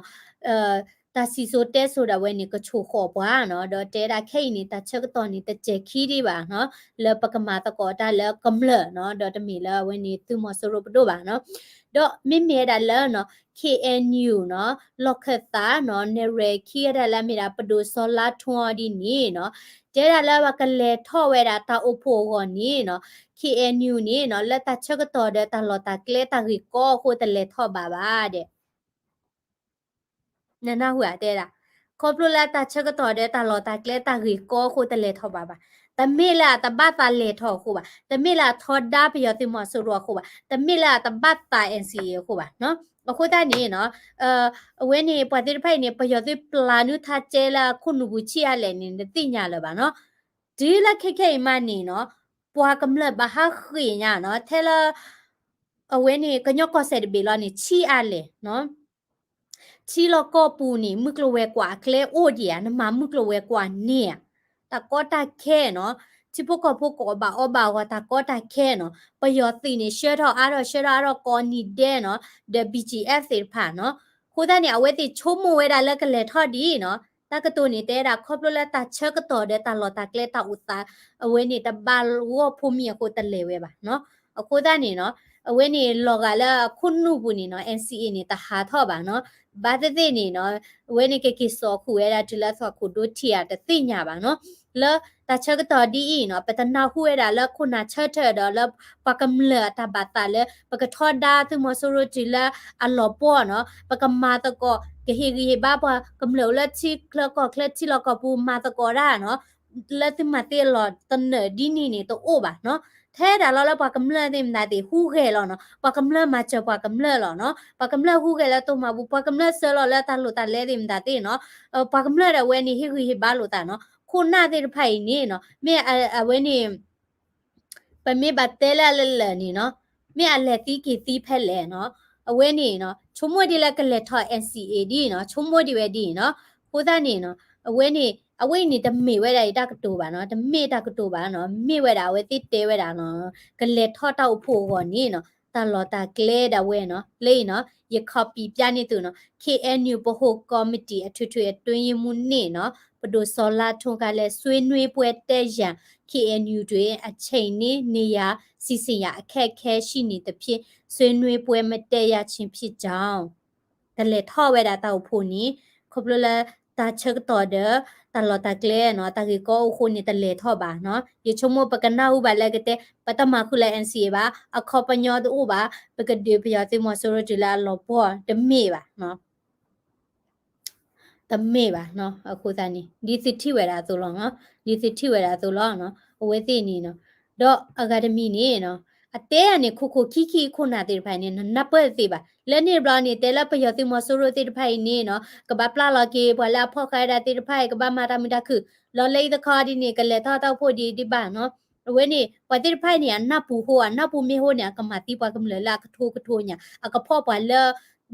တၢ်စံၣ်စိၤတဲစိၤဒၣ်ဝဲန့ၣ် ကဆိၣ်ဃီၣ်ပှၤနီၤ ဒီးတဲဒၣ်ခဲအံၤန့ၣ် တၢ်ဆၢကတီၢ်န့ၣ်တစဲၤခံဒံးဘၣ်နီၤ လၢပကမၤသကိးတၢ်လၢကမျၢၢ်နီၤ ဒီးတမ့ၢ်လၢအဝဲန့ၣ်သုးမီၤစိရိၤပဒိၣ်ဘၣ်နီၤ ဒီးမ့မ့ၢ်ဝဲဒၣ်လၢနီၤ K N U နီၤ လီၢ်ခၢၣ်သးနီၤ နဲၣ်ရွဲၣ်ခံဂၤတၢ်လၢအမ့ၢ်ဒၣ်ပဒိၣ်စီၤလါထွန်းအီၤဒ်န့ၣ်နီၤ တဲဒၣ်လၢပှၤကလဲၤထီၣ်ဝဲဒၣ်တၢ်အိၣ်ဖှိၣ်အဂီၢ်န့ၣ်နီၤ K N U န့ၣ်နီၤ လၢတၢ်ဆၢကတီၢ်ဒီးတၢ်လီၢ်တၢ်ကျဲတၢ်ဂ့ၢ်ကီအဃိတလဲၤထီၣ်ဘၣ်ဘၣ်ဒဲး နနၢ်ဟူဧါတဲဒၣ် ခီဖျိလၢတၢ်ဆၢကတီၢ်ဒီးတၢ်လီၢ်တၢ်ကျဲတၢ်ဂ့ၢ်ကီအဃိတလဲၤထီၣ်ဘၣ်ဘၣ်. တမ့ၢ်လၢအတဘၣ်သးလဲၤထီၣ်အဃိဘၣ်. တမ့ၢ်လၢအထီဒါပယီၤသုးမီၤစိရိၤအဃိဘၣ်. တမ့ၢ်လၢအတဘၣ်သး N C A အဃိဘၣ်. အဃိသတးန့ၣ်နီၤ အဝဲန့ၣ် ပှၤသ့ၣ်တဖၣ်အံၤန့ၣ် ပယီၤသုးပျၢ်နုာ်ထးကဲလၢအခိၣ်နူာ်ပူၤဆံးအါလဲၣ်န့ၣ် နသ့ၣ်ညါလၢၤဘၣ်နီၤ. တုၤလၢခဲခဲအံၤမးန့ၣ်နီၤ ပှၤကမျၢၢ်ဘၣ်ဟးဃ့ၢ်ညါနီၤ ထဲလၢ အဝဲန့ၣ် ကညီကီၢ်စဲၣ်တဘ့ၣ်လီၤန့ၣ် ဆံးအါလဲၣ်နီၤ ထံလီၢ်ကီၢ်ပူၤန့ၣ် မုၢ်ကျိၤဝဲၤကွာ်အကျဲအိၣ်ဒံးဧါ, နမၤမုၢ်ကျိၤဝဲၤကွာ်န့ၣ်ဧါ. တၢ်ကီတၢ်ခဲနီၤ ထံဖိကီၢ်ဖိကိးဘၣ်အီဘၣ်အဂီၢ် တၢ်ကီတၢ်ခဲနီၤ ပယီၤသုးန့ၣ် ဆှၢထီၣ်အါထီၣ် ဆှၢထီၣ်အါထီၣ်ကိးနံၤဒဲးနီၤ ဒီး B G F သ့ၣ်တဖၣ်နီၤ. အဃိသတးန့ၣ် အဝဲသ့ၣ်ဆိကမိၣ်ဝဲဒၣ်လၢကလဲၤထီၣ်ဒ်အံၤနီၤ တၢ်ကတိၤန့ၣ် တဲဝဲဒၣ်ခီဖျိလၢတၢ်ဆၢကတီၢ်ဒီးတၢ်လီၢ်တၢ်ကျဲတၢ်အိၣ်သး အဝဲန့ၣ်တဘၣ်ဂီၢ်ဖိမံၤအဃိတလဲၤဝဲဘၣ်နီၤ. အဃိသတးန့ၣ်နီၤ အဝဲန့ၣ်လီၤဂာ်လၢအခိၣ်နူာ်ပူၤန့ၣ်နီၤ N C A န့ၣ် တဟးထီၣ်ဘၣ်နီၤ. ဘၣ်သ့ၣ်သ့ၣ်န့ၣ်နီၤ အဝဲန့ၣ်ကက့ၤစိာ်ဃုာ်ဝဲဒၣ်တုၤလၢအသွၣ်ခိၣ်ဒိထံးဧါတသ့ၣ်ညါဘၣ်နီၤ. လၢတၢ်ဆၢကတီၢ်ဒ်အံၤနီၤ ပတနၢ်ဟူဝဲဒၣ်လၢခိၣ်နၢ်ဆၢထၢၣ်ဒီးလၢပှၤကမျၢၢ်အတၢ်ဘၣ်သးလၢ ပကထီဒါသုးမီၤစိရိၤတုၤလၢအလီၤပှီၢ်နီၤ ပကမၤသကိး ကဟ့ၣ်ဂံၢ်ဟ့ၣ်ဘါပှၤကမျၢၢ်အိၣ်လၢထံချၢကီၢ်ချၢထံလီၢ်ကီၢ်ပူၤမၤသကိးတၢ်နီၤ လၢသုမၤသ့အလီၢ်တနၢၣ်ဒ်န့ၣ်န့ၣ် တအိၣ်ဘၣ်နီၤ. ထဲဒၣ်လီၤလၢပှၤကမျၢၢ်သ့ၣ်မတၤသ့ၣ် ဟူးဂဲၤလီၤနီၤ, ပှၤကမျၢၢ်မၤစၢၤပှၤကမျၢၢ်လီၤနီၤ, ပှၤကမျၢၢ်ဟူးဂဲၤလၢတိၢ်မၤဘူၣ်, ပှၤကမျၢၢ်စၢလီၤလၢတၢ်လိၣ်တၢ်လဲသ့ၣ်မတၤသ့ၣ်နီၤ, ပှၤကမျၢၢ်ဒၣ်ဝဲန့ၣ် ဟ့ၣ်ဂံၢ်ဟ့ၣ်ဘါလိာ်သးနီၤ, ခိၣ်နၢ်သ့ၣ်တဖၣ်အံၤန့ၣ်နီၤ, မ့ၢ်အဝဲန့ၣ် ပမ့ၢ်ဘၣ်တဲလၢအလၢာ်လၢာ်န့ၣ်နီၤ, မ့ၢ်အလဲၤသံက့ၤသံဖဲလဲၣ်နီၤ, အဝဲန့ၣ်နီၤ ဆိကမိၣ်ဒ်လၢကလဲၤထီၣ် NCA ဒ်နီၤ, ဆိကမိၣ်ဒ်ဝဲဒ်နီၤ, အဃိသတးန့ၣ်နီၤ, အဝဲန့ၣ် အဝဲအံၤန့ၣ် တမ့ၢ်ဝဲဒၣ်အံၤတၢ်ကတိၤဘၣ်နီၤ, တမ့ၢ်တၢ်ကတိၤဘၣ်နီၤ, မ့ၢ်ဝဲဒၣ်အဝဲသ့ၣ်တဲဝဲဒၣ်နီၤ, ကလဲၤထီၣ်တၢ်အိၣ်ဖှိၣ်အဂီၢ်န့ၣ်နီၤ, တၢ်လီၢ်တၢ်ကျဲဒၣ်ဝဲနီၤ, လၢအံၤနီၤ, ယ copy ပျၢ်န့ၢ်သုနီၤ, KNU ဗဟိုကော်မတီ အထွေထွေအတွင်းရေးမှူး န့ၣ်နီၤ, ပဒိၣ်စီၤလါထွန်းကလယ် ဆွေးနွေးပွဲ တက်ရန် KNU တွင် အချိန်နှင့်နေရာ စီစဉ်ရန် အခက်အခဲရှိနေသဖြင့် ဆွေးနွေးပွဲ မတက်ရခြင်း ဖြစ်ကြောင်း. တလဲၤထီၣ်ဝဲဒၣ်တၢ်အိၣ်ဖှိၣ်န့ၣ် ခီဖျိလၢ တၢ်ဆၢကတီၢ်ဒီး တၢ်လီၢ်တၢ်ကျဲနီၤ, တၢ်ဂ့ၢ်ကီအိၣ်အဃိန့ၣ် တလဲၤထီၣ်ဘၣ်နီၤ, ယဆိကမိၣ်ပကနၢ်ဟူဘၣ်လၢကတဲ ပတမၤဃုာ်လၢ NCA ဘၣ်, အခီပညီတအိၣ်ဘၣ်, ပကဒုးပယီၤသုးမီၤစိရိၤတုၤလၢအလီၤပှီၢ်, တမ့ၢ်ဘၣ်နီၤ. တမ့ၢ်ဘၣ်နီၤ, အဃိသတးန့ၣ် ဒ်သုထံၣ်ဝဲဒၣ်အသိးလီၤနီၤ, ဒ်သုထံၣ်ဝဲဒၣ်အသိးလီၤနီၤ, အဝဲသ့ၣ်န့ၣ်နီၤ, ဒီးအဂၤတမံၤန့ၣ်နီၤ, အတဲယၤန့ၣ် ခိၣ်ခိၣ်ခံခံခိၣ်နၢ်သ့ၣ်တဖၣ်န့ၣ် နနၢ်ပၢၢ်တသ့ဘၣ်, လၢန့ၣ်တဘျီန့ၣ် တဲလၢပယီၤသုးမီၤစိရိၤသ့ၣ်တဖၣ်အံၤန့ၣ်နီၤ, ကဘၣ်ပျၢ်လီၤက့ၤ ပှၤလၢအဖီၣ်ဃာ်ဝဲဒၣ်သ့ၣ်တဖၣ်အံၤ ကဘၣ်မၤတၢ်မုာ်တၢ်ခုၣ်, လီၤလၢအံၤတခီဒ်န့ၣ် ကလဲၤထီၣ်တၢ်အိၣ်ဖှိၣ်ဒံးဒံးဘၣ်နီၤ, အဝဲန့ၣ် ပှၤသ့ၣ်တဖၣ်န့ၣ် အနၢ်ပူၤဟိ အနၢ်ပူၤမ့ၢ်ဟိန့ၣ် အကမၤသံပှၤကမျၢၢ်လၢအကထိကထိညါ, အကဖီၣ်ပှၤလၢ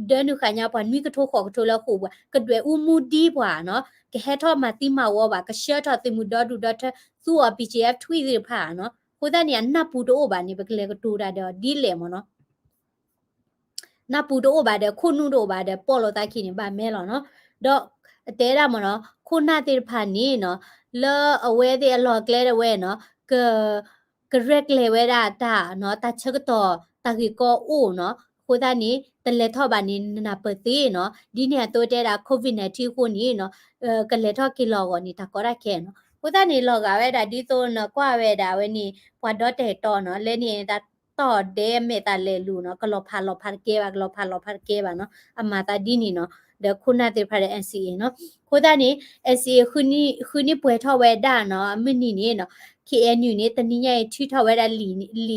ဒၢနုာ်ဃာ်ညါပှၤနွံကထိဃိးကထိလၢဃိာ်ပူၤ, ကဒွဲၣ်အူမူဒံပှၤနီၤ, ကဟဲထီၣ်မၤသံမၤဝီဘၣ်, ကဆှၢထီၣ်သုးမုၢ်ဒီဒူၣ်ဒီထၢ သူအီၤ BGF ထွံၣ်သ့ၣ်တဖၣ်နီၤ, အဃိသတးန့ၣ် အနၢ်ပူၤတအိၣ်ဘၣ်န့ၣ် ပကလဲၤကတိၤတၢ်ဒီးဒ်လဲၣ်မ့ၢ်နီၤ. နၢ်ပူၤတအိၣ်ဘၣ်ဒီး ခိၣ်နူာ်တအိၣ်ဘၣ်ဒီး ပိာ်လိာ်သးခံန့ၣ် ဘၣ်မဲလီၤနီၤ. ဒီးအတဲဒၣ်မ့ၢ်နီၤ, ခိၣ်နၢ်သ့ၣ်တဖၣ်န့ၣ်နီၤ, လၢအဝဲသ့ၣ်အလီၢ်ကျဲဒၣ်ဝဲနီၤ, က ကရဲၣ်ကျဲၤဝဲဒၣ်တၢ်နီၤ, တၢ်ဆၢကတီၢ် တၢ်ဂ့ၢ်ကီအိၣ်နီၤ, အဃိသတးန့ၣ် တလဲၤထီၣ်ဘၣ်န့ၣ် နနၢ်ပၢၢ်သ့နီၤ, ဒ်န့ၣ်အသိးတဲဒၣ် COVID nineteen အဃိန့ၣ်နီၤ, ကလဲၤထီၣ်က့ၤလီၤအဂီၢ်န့ၣ် တၢ်ကီတၢ်ခဲနီၤ, အဃိသတးန့ၣ် လီၤဂာ်ဝဲဒၣ်ဒ်သိးနကွၢ်ဝဲဒၣ်ဝဲန့ၣ် ပှၤဒီတဲာ်တီနီၤ, လၢန့ၣ်တၢ်တီၢ်ဒဲးမဲာ်သးလဲၤလူၤနီၤ, ကလီၤဖးလီၤဖးတကဲဘၣ်, ကလီၤဖးလီၤဖးတကဲဘၣ်နီၤ, အမၤသးဒ်န့ၣ်နီၤ, ဒီးခိၣ်နၢ်သ့ၣ်တဖၣ်ဒီး NCA နီၤ, အဃိသတးန့ၣ် NCA ဃုနံၣ်ပှဲၤထီၣ်ဝဲဒၣ်နီၤ, အမုၢ်နံၤန့ၣ်နီၤ, KNU န့ၣ် တနံၤညါအံၤ ထုးထီၣ်ဝဲဒၣ်လံာ်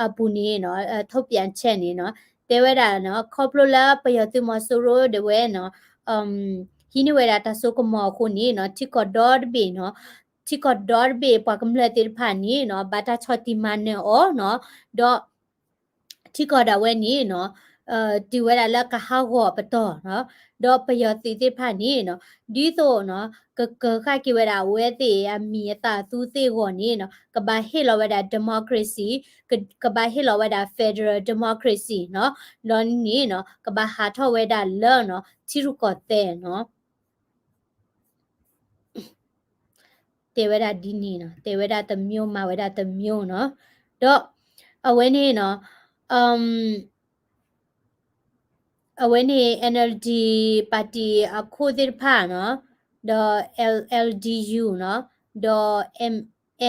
အပူၤန့ၣ်နီၤ, ထုတ်ပြန်ချက်န့ၣ်နီၤ, တဲဝဲဒၣ်နီၤ, ခီဖျိလၢပယီၤသုးမီၤစိရိၤဒၣ်ဝဲနီၤ, ဟံးန့ၢ်ဝဲဒၣ်တၢ်စိကမီၤအဃိန့ၣ်နီၤ, ထံကီၢ်ဒီတဘ့ၣ်နီၤ, ထံကီၢ်ဒီတဘ့ၣ်ပှၤကမျၢၢ်သ့ၣ်တဖၣ်န့ၣ်နီၤ, ဘၣ်တၢ်ဆီၣ်တံၢ်မၤနၢၤအီၤနီၤ, ဒီး ထံကီၢ်ဒၣ်ဝဲန့ၣ်နီၤ, တုၤဝဲဒၣ်လၢကဟးဂီၤအပတီၢ်နီၤ, ဒီးပယီၤသုးသ့ၣ်တဖၣ်န့ၣ်နီၤ, ဒ်သိးနီၤ, ကကၢၤဃာ်က့ၤဝဲဒၣ်အဝဲသ့ၣ်အမံၤအသၣ်အသူသ့ၣ်အဂီၢ်န့ၣ်နီၤ, ကဘၣ်ဟ့ၣ်လီၤဝဲဒၣ် democracy, ကဘၣ်ဟ့ၣ်လီၤဝဲဒၣ် federal democracy နီၤ, ဒီးန့ၣ်နီၤ, ကဘၣ်ဟးထီၣ်ဝဲဒၣ်လၢနီၤ, ထံရူၢ်ကီၢ်သဲးနီၤ. တဲဝဲဒၣ်ဒ်န့ၣ်နီၤ, တဲဝဲဒၣ်တမျိုး မၤဝဲဒၣ်တမျိုးနီၤ, ဒီးအဝဲန့ၣ်နီၤ, အဝဲန့ၣ် NLD party အခိၣ်သ့ၣ်တဖၣ်နီၤ, ဒီး LDU နီၤ, ဒီး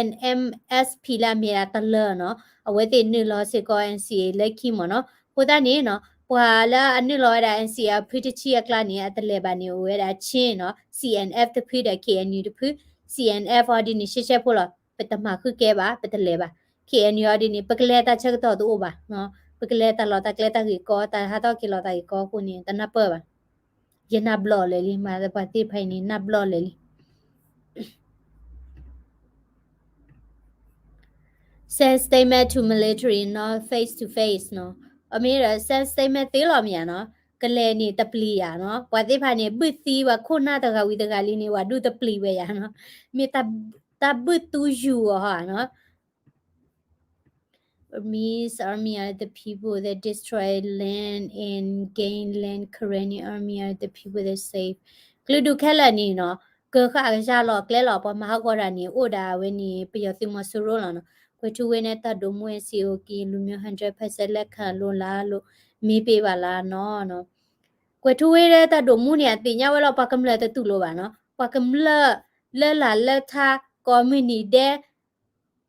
NMSP လၢအမ့ၢ်ဒၣ်တလၢနီၤ, အဝဲသ့ၣ်နုာ်လီၤစ့ၢ်ကီး NCA လၢခံမ့ၢ်နီၤ, အဃိသတးန့ၣ်နီၤ, ပှၤလၢအနုာ်လီၤဝဲဒၣ် NCA အဖုတဆံအကျါန့ၣ် အတလဲၤဘၣ်န့ၣ် အိၣ်ဝဲဒၣ် Chin နီၤ, CNF တဖုဒီး KNU တဖု, CNF အီၤဒ်န့ၣ် ရှဲရှဲဖိလီၤ, ပတမၤဃုာ်ကဲဘၣ်, ပတလဲၤဘၣ်, KNU အီၤဒ်န့ၣ် ပကလဲၤတၢ်ဆၢကတီၢ်တအိၣ်ဘၣ်, ပကလဲၤတၢ်လီၢ်တၢ်ကျဲတၢ်ဂ့ၢ်ကီ, တၢ်ဟးထီၣ်က့ၤလီၤတၢ်ဂ့ၢ်ကီအဃိန့ၣ် တနၢ်ပၢၢ်ဘၣ်, ယနၢ်ဘျီၣ်လၢာ်လံ, မၤသပှၢ်သ့ၣ်တဖၣ်အံၤန့ၣ် နၢ်ဘျီၣ်လၢာ်လံ. Send statement to military, not face to face နီၤ. အမ့ၢ်ဒီး send statement သ့လီၤမ့ၢ်ဧါနီၤ. ကလဲၤန့ၣ်တပျံၤယၤနီၤ. ပှၤသ့ၣ်တဖၣ်န့ၣ် ဘုၣ်သံဝဲခိၣ်နၢ်တဂၤဝံၤတဂၤလံန့ၣ် ဝဲဒုးတပျံၤဝဲယၤနီၤ. မ့ၢ်တၢ်ဘုၣ်သူယုာ်အီၤဟီနီၤ. Burmese army are the people that destroy land and gain land. Karen army are the people that save. ကလုာ်ဒူၣ်ခဲလၢာ်န့ၣ်နီၤ, ကၢဃာ်ကစၢ်လီၤကျဲလီၤ ပှၤမၤဟးဂီၤတၢ်န့ၣ် အိၣ်ဒၣ်ဝဲန့ၣ် ပယီၤသုးမီၤစိရိၤလီၤနီၤ. ကွဲၤထူဝ့နဲတၢ်ဒိးမူ NCA ကရင်လူမျိုး hundred percent လက်ခံလို့လားလို့ မေးပေးပါလားနီၤ. ကွဲၤထူဝ့နဲတၢ်ဒိးမူန့ၣ် အသ့ၣ်ညါဝဲလီၤ ပှၤကမျၢၢ်တတူၢ်လိာ်ဘၣ်နီၤ. ပှၤကမျၢၢ်လၢလၢ်လၢထါ ကိးမုၢ်နံၤဒဲး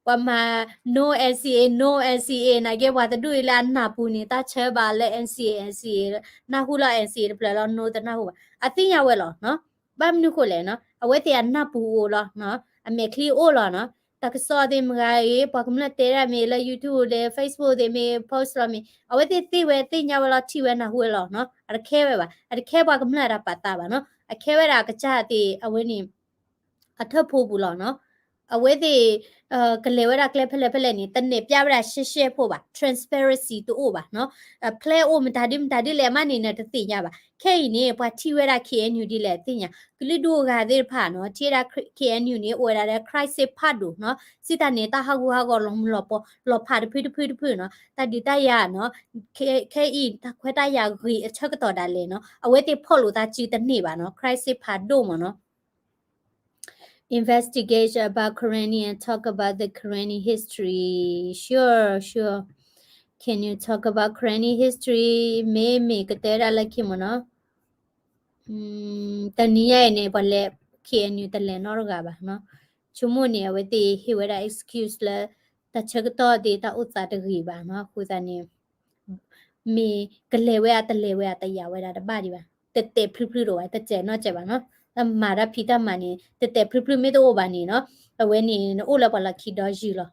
ပှၤမၤ no NCA, no NCA နာ်က့ ပှၤတဒူၣ်အံၤလၢအနၢ်ပူၤန့ၣ် တၢ်ဆၢဘၣ်လၢ NCA, NCA နၢ်ဟူလီၤ NCA တဖျၢၣ်လီၤ no တနၢ်ဟူဘၣ်. အသ့ၣ်ညါဝဲလီၤနီၤ. ဘၣ်မနုၤဃိလဲၣ်နီၤ. အဝဲသ့ၣ်အနၢ်ပူၤအိၣ်လီၤနီၤ. အမဲာ်ချံအိၣ်လီၤနီၤ. တ တၢ်ကစီၣ်သ့ၣ်မတၤဂ့ၤ ပှၤကမျၢၢ်တဲဒၣ်မ့ၢ်လၢ YouTube ဒီး Facebook သ့ၣ်မ့ၢ် post လီၤမ့ၢ် အဝဲသ့ၣ်သ့ၣ်ဝဲသ့ၣ်ညါဝဲလီၤ ထံၣ်ဝဲနၢ်ဟူဝဲလီၤနီၤ အတခဲဝဲဘၣ် အတခဲပှၤကမျၢၢ်တၢ်ပာ်သးဘၣ်နီၤ အခဲဝဲဒၣ်အကစၢ်သ့ၣ်အဝဲန့ၣ် အထၢၣ်ဖိပူၤလီၤနီၤ အဝဲသ့ၣ် ကလဲၤဝဲဒၣ်ကျဲဖဲလဲၣ်ဖဲလဲၣ်န့ၣ် တနဲၣ်ပျၢ်ဝဲဒၣ်ရှဲရှဲဖိဘၣ် transparency တအိၣ်ဘၣ်နီၤ ဖျဲအိၣ်မတၤဒုမတၤဒုလဲၣ်မးန့ၣ် နတသ့ၣ်ညါဘၣ် ခဲအံၤန့ၣ် ပှၤထံၣ်ဝဲဒၣ် K N U ဒ်လဲၣ်သ့ၣ်ညါ ကလုာ်ဒူၣ်အဂၤသ့ၣ်တဖၣ်နီၤ ထံၣ်ဝဲဒၣ် K N U န့ၣ် အိၣ်ဝဲဒၣ်လၢ crisis ဖးဒိၣ်နီၤ စံးတၢ်န့ၣ် တၢ်ဟးဂူာ်ဟးဂီၤလီၤမုၢ်လီၤပှီၤ လီၤဖးတဖုတဖုတဖုနီၤ တၢ်ဒုးတၢ်ယၤနီၤ ခဲအံၤ တၢ်ခွဲးတၢ်ယာ်ဂ့ၤအဆၢကတီၢ်ဒၣ်လဲာ်နီၤ အဝဲသ့ၣ်ဖီၣ်လိာ်သးစုတန့ၢ်ဘၣ်နီၤ crisis ဖးဒိၣ်မ့ၢ်နီၤ Investigation about Karenni and talk about the Karenni history. Sure, sure. Can you talk about Karenni history? မ့မ့ၢ်ကတဲဒၣ်လၢခံမ့ၢ်နီၤ တနံၤညါအံၤန့ၣ် ပှၤလဲၤ K N U တလဲၤနီတဂၤဘၣ်နီၤ ဆိကမိၣ်န့ၣ် အဝဲသ့ၣ်ဟ့ၣ်ဝဲဒၣ် excuse လၢ တၢ်ဆၢကတီၢ်သ့ၣ် တၢ်အိၣ်သးတဂ့ၤဘၣ်နီၤ အဃိသတးန့ၣ် မ့ၢ်ကလဲၤဝဲအတလဲၤဝဲအတယာ်ဝဲဒၣ်တဘၣ်ဒံးဘၣ် တတဲာ်ဖျုဖျုတအိၣ်ဘၣ် တစဲးနီၢ်စဲးဘၣ်နီၤ တၢ်မၤတၢ်ဖံးတၢ်မၤန့ၣ် တတဲာ်ဖျုဖျုမ့ၢ်တအိၣ်ဘၣ်န့ၣ်နီၤ အဝဲန့ၣ် နအိၣ်လၢပှၤလီၢ်ခံဒီယုၢ်လီၤ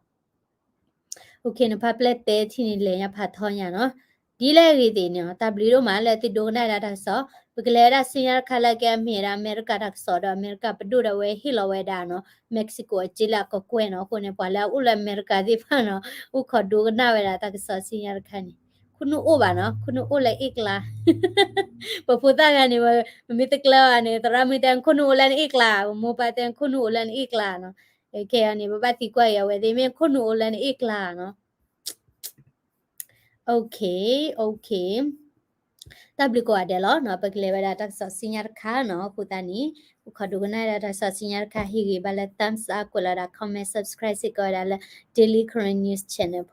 OK နဖးပျဲၢ်တဲထံၣ်န့ၣ် လဲၤညါဖးထီညါနီၤ ဒ်လဲၣ်ဂ့ၤသ့ၣ်န့ၣ် တၢ်ဘျုးဒိၣ်မးလၢသုဒိကနၣ်ဝဲဒၣ်တၢ်ကစီၣ် ပကလဲၤဝဲဒၣ်ဆူညါတခါလၢကဲအမ့ၢ်ဝဲဒၣ်အမဲရကၤတၢ်ကစီၣ်ဒီး အမဲရကၤပဒိၣ်ဒီးအဝဲဟ့ၣ်လီၤဝဲဒၣ်နီၤ Mexico အစ့လၢအကကွဲၢ်နီၤ အဃိန့ၣ် ပှၤလၢအအိၣ်လၢအမဲရကၤသ့ၣ်တဖၣ်နီၤ အိၣ်ခိးဒိကနၣ်ဝဲဒၣ်တၢ်ကစီၣ်ဆူညါတခါန့ၣ် ခိၣ်နူာ်အိၣ်ဘၣ်နီၤ ခိၣ်နူာ်အိၣ်လၢအ့ၣ်ကျါ ပဖိသၣ်ဂၤန့ၣ် မ့ၢ်တကျၢၤဘၣ်န့ၣ် သရၣ်မုၣ်တဲ ခိၣ်နူာ်အိၣ်လၢနအ့ၣ်ကျါ မိၢ်ပၢ်တဲ ခိၣ်နူာ်အိၣ်လၢနအ့ၣ်ကျါနီၤ ခဲအံၤန့ၣ် ပဘၣ်သံကွၢ်အံၤအဝဲသ့ၣ် မ့ၢ်ခိၣ်နူာ်အိၣ်လၢနအ့ၣ်ကျါနီၤ OK OK တၢ်ဘျုးကိးဂၤဒဲးလီၤနီၤ ပကလဲၤဝဲဒၣ်တၢ်ကစီၣ်ဆူညါတခါနီၤ အဃိသတးန့ၣ် အိၣ်ခိးဒိကနၣ်ဝဲဒၣ်တၢ်ကစီၣ်ဆူညါတခါ ဟ့ၣ်ဂ့ၤဘၣ်လၢ thumbs up ကွဲးလီၤဒၣ် comment subscribe စ့ၢ်ကီးဝဲဒၣ်လၢ Daily Karen News Channel